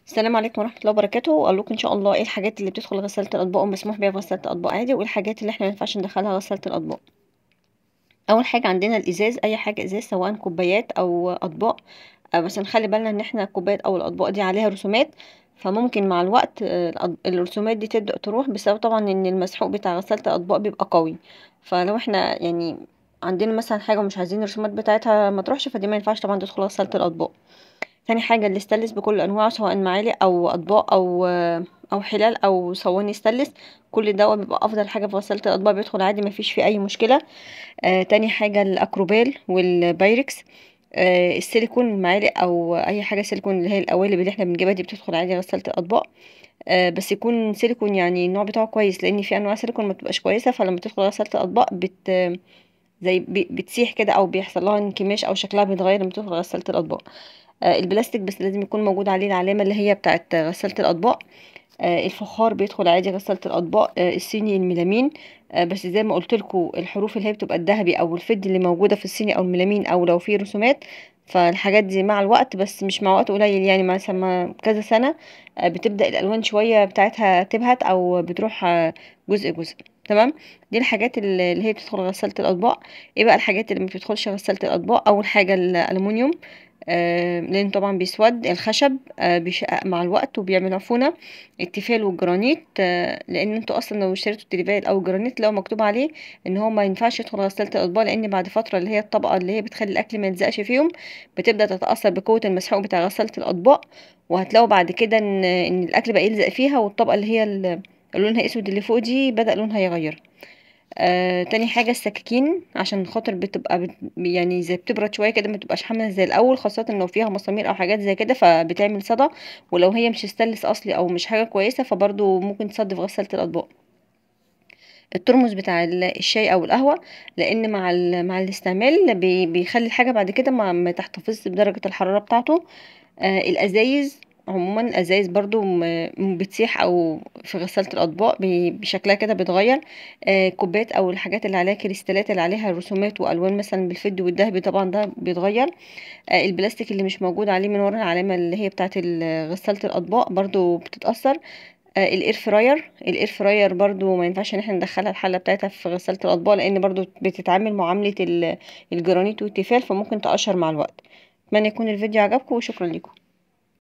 السلام عليكم ورحمة الله وبركاته. وأقول لكم إن شاء الله إيه الحاجات اللي بتدخل غسالة الأطباق ومسموح بيها في غسالة الأطباق عادي، وإيه الحاجات اللي إحنا مينفعش ندخلها غسالة الأطباق. أول حاجة عندنا الإزاز، أي حاجة إزاز سواء كوبايات أو أطباق، بس نخلي بالنا إن إحنا الكوبايات أو الأطباق دي عليها رسومات، فممكن مع الوقت الرسومات دي تبدأ تروح، بسبب طبعا إن المسحوق بتاع غسالة الأطباق بيبقى قوي. فلو إحنا يعني عندنا مثلا حاجة ومش عايزين الرسومات بتاعتها ما تروحش، فدي ما ينفعش طبعا تدخل غسالة الأطباق. تاني حاجة الاستانلس بكل أنواعه، سواء معالق أو أطباق أو حلال أو صواني استانلس، كل ده بيبقى أفضل حاجة في غسالة الأطباق، بيدخل عادي مفيش فيه أي مشكلة. تاني حاجة الأكروبال والبايركس، السيليكون معالق أو أي حاجة سيليكون اللي هي القوالب اللي احنا بنجيبها دي بتدخل عادي غسالة الأطباق، بس يكون سيليكون يعني النوع بتاعه كويس، لأن في أنواع سيليكون ما بتبقاش كويسة، فلما تدخل غسالة الأطباق زي بتسيح كده أو بيحصل لها انكماش أو شكلها بيتغير لما تدخل غسالة الأطباق. البلاستيك بس لازم يكون موجود عليه العلامة اللي هي بتاعت غسالة الأطباق. الفخار بيدخل عادي غسالة الأطباق. الصيني الميلامين، بس زي ما قلت لكم الحروف اللي هي بتبقى الذهبي أو الفضي اللي موجودة في الصيني أو الميلامين، أو لو في رسومات، فالحاجات دي مع الوقت، بس مش مع وقت قليل يعني مثلا كذا سنة، بتبدأ الألوان شوية بتاعتها تبهت أو بتروح جزء جزء. تمام، دي الحاجات اللي هي بتدخل غسالة الأطباق. ايه بقى الحاجات اللي ما بتدخلش غسالة الأطباق؟ أول حاجة الألمونيوم، لان طبعا بيسود. الخشب بيشقق مع الوقت وبيعمل عفونه. التيفال والجرانيت، لان انتوا اصلا لو اشتريتوا التيفال او الجرانيت لو مكتوب عليه ان هو ما ينفعش يدخل غسالة الاطباق، لان بعد فترة اللي هي الطبقة اللي هي بتخلي الاكل ما يلزقش فيهم بتبدا تتاثر بقوة المسحوق بتاع غسالة الاطباق، وهتلاقوا بعد كده ان الاكل بقى يلزق فيها، والطبقة اللي هي اللي لونها اسود اللي فوق دي بدا لونها يغير. تاني حاجة السكاكين، عشان خاطر بتبقى يعني زي بتبرد شوية كده، ما تبقاش حاملة زي الأول، خاصة لو فيها مسامير أو حاجات زي كده فبتعمل صدى، ولو هي مش ستانلس أصلي أو مش حاجة كويسة فبرضو ممكن تصدي في غسالة الأطباق. الترمس بتاع الشاي أو القهوة، لأن مع الاستعمال بيخلي الحاجة بعد كده ما تحتفظش بدرجة الحرارة بتاعته. الأزايز عموما، الازايز برضو بتسيح او في غسالة الاطباق بشكلها كده بيتغير. كوبات او الحاجات اللي عليها كريستالات اللي عليها رسومات والوان مثلا بالفضي والذهبي طبعا ده بيتغير. البلاستيك اللي مش موجود عليه من ورا العلامة اللي هي بتاعه غسالة الاطباق برضو بتتاثر. ال air fryer، ال air fryer برضو ما ينفعش ان احنا ندخلها الحلة بتاعتها في غسالة الاطباق، لان برضو بتتعامل معاملة الجرانيت والتيفال، فممكن تقشر مع الوقت. اتمنى يكون الفيديو عجبكم وشكرا لكم.